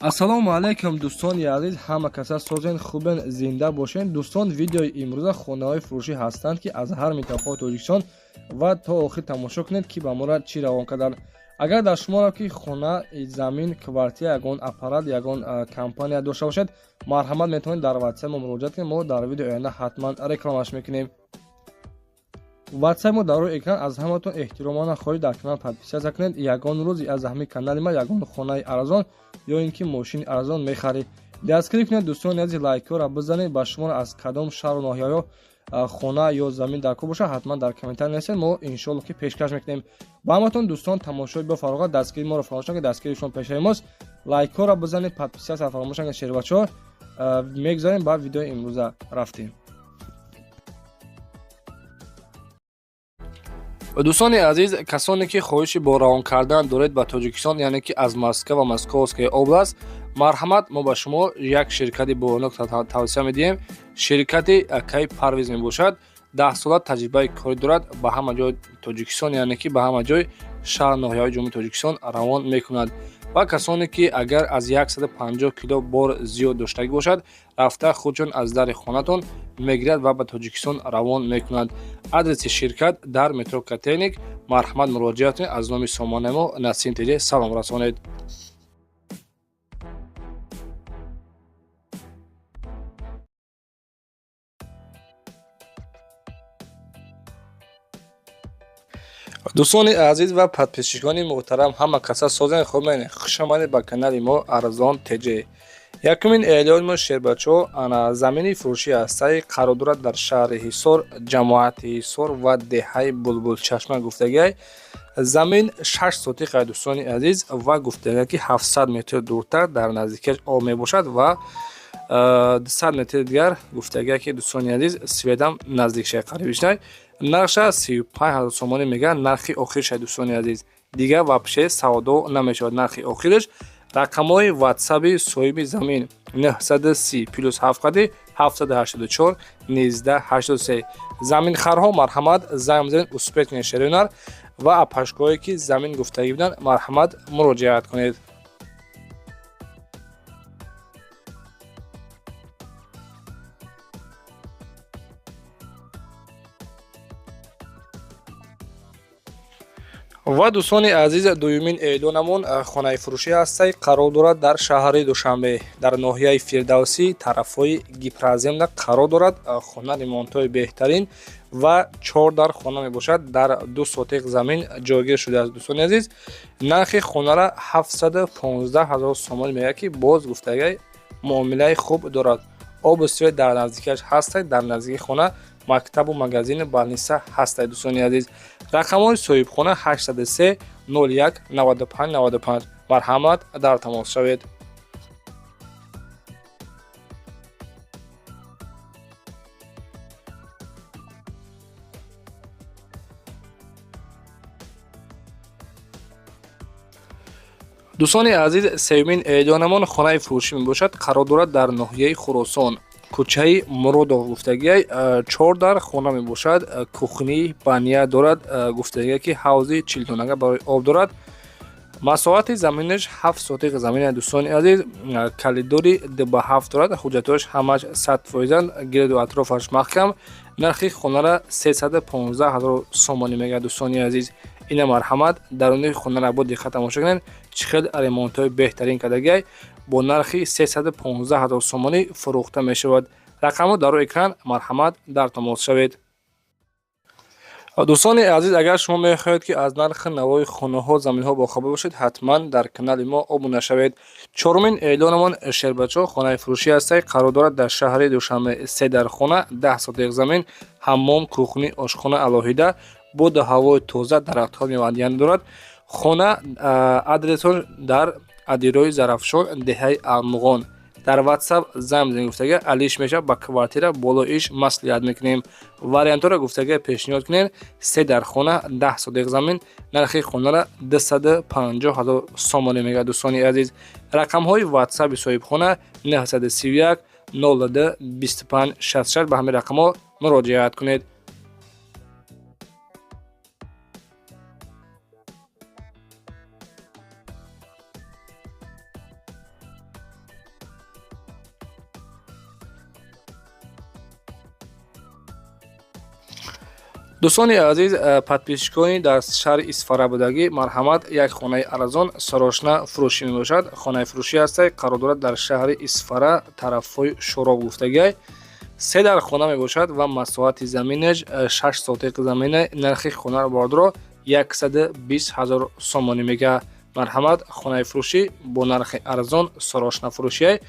Ассалому алайкум, дӯстони азиз, ҳама каса созен, хубен, зинда бошен. Дӯстон, видеои имрӯза хонаҳои фурӯшӣ ҳастанд, ки аз ҳар минтақаи Тоҷикистон, ва то охир тамошо кунед, ки ба мора чӣ равон карданд. Агар дар шуморо ки хона, замин, квартира, ягон аппарат, ягон компания дошта бошед, марҳамат, метавонед дар ватсап мо муроҷиат кунед. Мо дар видеои оянда ҳатман рекламаш мекунем. Ватсап мо дар рӯи экран. Аз ҳаматон эҳтиромона хоҳиш, дар канал подписаться кунед. Ягон рӯз аз ҳамин канали ма ягон хонаи арзон ё ин ки мошини арзон мехаред. Дастгирӣ кунед, дӯстони азиз, лайкҳоро бизанед. Ба шуморо аз кадом шаҳру ноҳияҳо хона ё замин дар кор бошад, ҳатман дар комментар нависед, мо иншоалло ки пешкаш мекунем ба ҳаматон. Дӯстон, тамошои бо фароғат, дастгирии моро фаромӯш накунед, дастгирии шумо пешаи мост. Лайкҳоро бизанед, подписаться фаромӯш накунед. Шербачаҳо, мегузарем ба видеои имрӯза, рафтем. Дӯстони азиз, касоне ки хоҳиши бо равон кардан доред ба Тоҷикистон, яъне ки аз Москва ва Московская область, марҳамат, мо ба шумо як ширкати бонок тавсия медиҳем. Ширкати акаи Парвиз мебошад. 10 сола таҷрибаи корӣ дорад. Ба ҳама ҷои Тоҷикистон, яъне ки ба ҳама ҷои шаҳр, ноҳияҳои Ҷумҳурии Тоҷикистон равон мекунад. Ва касоне ки агар аз 150 кило бор зиёд доштагӣ бошад, рафта худшон аз дари хонатон мегирад ва ба Тоҷикистон равон мекунад. Адреси ширкат дар метро Котельники. Марҳамат, муроҷиат кунед. Аз номи сомонаи мо Насим ТЖ салом расонед. Дӯстони азиз ва подписчикони муҳтарам, ҳама каса созен, хубен, хушомадед ба канали мо Арзон ТЖ. Якумин эълони мо, шербачо, ана замини фурӯшӣ ҳастаи, қарор дорад дар шаҳри Ҳисор, ҷамоати Ҳисор ва деҳаи Булбулчашма. Гуфтагиай, замин 6 сотиқа, дӯстони азиз, ва гуфтагиай, ки 700 метр дуртар дар наздикиаш об мебошад ва 200 метри дигар, гуфтагиай, ки, дӯстони азиз, светам наздик шай, қарибишнай. Нархша 35 000 сомонӣ мегӯянд, нархи охирша, дӯстони азиз, дигар вообще савдо намешавад, нархи охираш. Рақамҳои ватсаби соҳиби замин: 930 плюс 7 қади 784 19 83. Заминхарҳо, марҳамат, занг бизанед, успеть кунед, шеринар ва апашкоҳое ки замин гуфтагӣ буданд, марҳамат, муроҷиат кунед. Ва, дӯстони азиз, дуюмин эълонамон хонаи фурӯшӣ ҳастай, қарор дорад дар шаҳри Душанбе, дар ноҳияи Фирдавсӣ, тарафҳои Гипроземда қарор дорад. Хона ремонтҳои беҳтарин ва чор дар хона мебошад, дар 2 сотиқ замин ҷойгир шудааст. Дӯстони азиз, нархи хонара 715 ҳазор сомонӣ мегӯяд, ки боз, гуфтагай, муомилаи хуб дорад. Обу свет дар наздикиаш ҳастай, дар наздикии хона мактабу магазину больница ҳастай. Дӯстони азиз, рақамҳои соҳибхона 803 01 95 95. Марҳамат, дар тамос шавед. Дӯстони азиз, сеюмин эълонамон хонаи фурӯшӣ мебошад, қарор дорад дар ноҳияи Хуросон, кӯчаи Муродов. Гуфтагиай, чор дар хона мебошад, кухни, баня дорад. Гуфтагиай, ки ҳавзи чилдонага барои об дорад. Масоҳати заминаш 7 сотиқ замин. Дӯстони азиз, калидори 2 ба 7 дорад, ҳуҷҷатҳояш ҳамааш 100%-анд, гирду атрофаш маҳкам. Нархи хонара 315 000 сомонӣ мегӯяд. Дӯстони азиз, ина, марҳамат, даруни хонара бо диққат тамошо кунед, чӣ хел ремонтҳои беҳтарин кардагиай. Бо нархи 315 000 сомонӣ фурӯхта мешавад. Рақамҳо дар рӯи экран, марҳамат, дар тамос шавед. Дӯстони азиз, агар шумо мехоҳед, ки аз нархи навои хонаҳо, заминҳо бохабар бошед, ҳатман дар канали мо обуна шавед. Чорумин эълонамон, шербачо, хонаи фурӯшӣ ҳастай, қарор дорад дар шаҳри Душанбе, се дар хона, 10 сотиқ замин, ҳаммом, кухни, ошхона алоҳида, боду ҳавои тоза, дарахтҳо мевадиҳанда дорад. Хона адресош дар адирои Зарафшон, деҳаи Алмуғон. Дар ватсап занг бизанед, гуфтага, алиш мешавад ба квартира, боло иш маслиҳат мекунем. Вариантҳоро, гуфтага, пешниҳод кунем. Се дар хона, 10 сотиқ замин, нархи хонара 250 000 сомонӣ мегӯяд. Дӯстони азиз, рақамҳои ватсаби соҳибхона 931 02 25 66. Ба ҳамин рақамҳо муроҷиат кунед. Дӯстони азиз, подписчикони дар шаҳри Исфара будагӣ, марҳамат, як хонаи арзон срочно фурӯшӣ мебошад. Хонаи фурӯшӣ ҳастай, қарор дорад дар шаҳри Исфара, тарафҳои Шӯроб гуфтагиай. Се дар хона мебошад ва масоҳати заминаш 6 сотиқ замина. Нархи хонаро бордоро 120 ҳазор сомонӣ мега. Марҳамат, хонаи фурӯшӣ бо нархи арзон срочно фурӯшиай,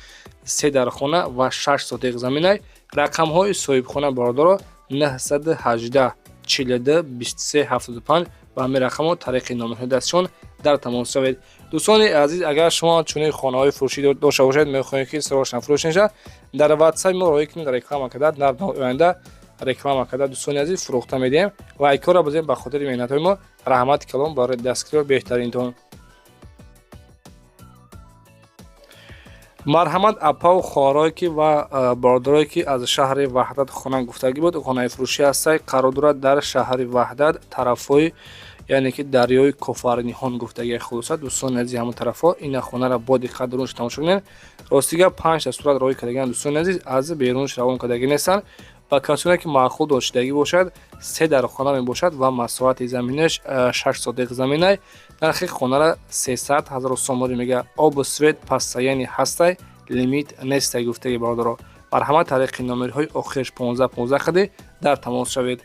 се дар хона ва 6 сотиқ заминай. Рақамҳои соҳибхона бордоро 918 42 23 75, ба ҳамин рақамҳо тариқи номерҳои дастшон дар тамос шавед. Дӯстони азиз, агар шумо чунин хонаҳои фурӯшӣ дошта бошед, мехоҳед ки срочно фурӯш мешавад, дар ватсапи мо роҳӣ кунед, реклама карда, дар оянда реклама карда, дӯстони азиз, фурӯхта медиҳем. Лайкҳоро бизем ба хотири меҳнатҳои мо. Раҳмати калом барои дастгириҳои беҳтаринтон. Марҳамат, апаву хоҳарое ки ва бародарое ки аз шаҳри Ваҳдат хона гуфтагӣ буд, хонаи фурӯшӣ ҳастай, қарор дорад дар шаҳри Ваҳдат, тарафҳои, яъне ки дарёи Кофарниҳон гуфтагии. Хулоса, дӯстони азиз, ҳамон тарафҳо. Ина хонаро бо диққат дурунш тамошо кунед. Ростига, панҷта сурат роҳӣ кардагиан, дӯстони азиз, аз берунш равон кардагӣ нестанд. Ба касоне ки маъқул доштагӣ бошад, се дар хона мебошад ва масоҳати заминаш 6 сотиқ заминай. Нархи хонара 300 ҳазор сомонӣ мега. Обу свет постоянный ҳастай, лимит нестай гуфтаги бародаро. Марҳамат, тариқи номерҳои охираш 15 15 қади дар тамос шавед.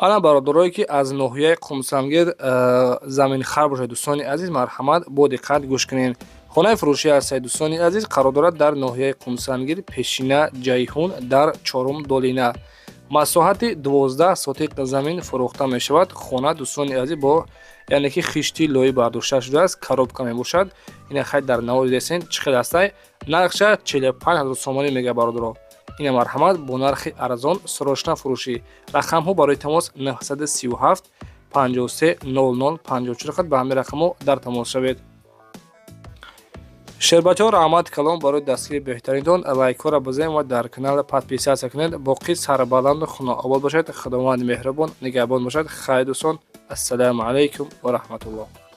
Ана бародарое ки аз ноҳияи Қумсангир заминхар бошад, дӯстони азиз, марҳамат, бо диққат гӯш кунед. Хонаи фурӯшӣ ҳастед, дӯстони азиз, қарор дорад дар ноҳияи Қумсангир, пешина Ҷайҳун, дар чорум долина. Масоҳати 12 сотиқ замин фурӯхта мешавад. Хона, дӯстони азиз, бо, яъне ки хишти лоӣ бардошта шудааст, коробка мебошад. Ина хай дар наво дидесен, чӣ хел ҳастай. Нархша 45 ҳазор сомонӣ мега, бародаро. Ина марҳамат, бо нархи арзон срочно фурӯшӣ. Рақамҳо барои тамос 937 53 00 54, ба ҳамин рақамҳо дар тамос шавед. Шербачаҳо, раҳмати калом барои дастгири беҳтаринтон. Лайкҳоро бизанед ва дар канал подписаться кунед. Боқӣ сарбаланду хонаобод бошед, Худованди меҳрубон нигаҳбон бошад. Хайр, дӯстон, ассалому алайкум ва раҳматуллоҳ.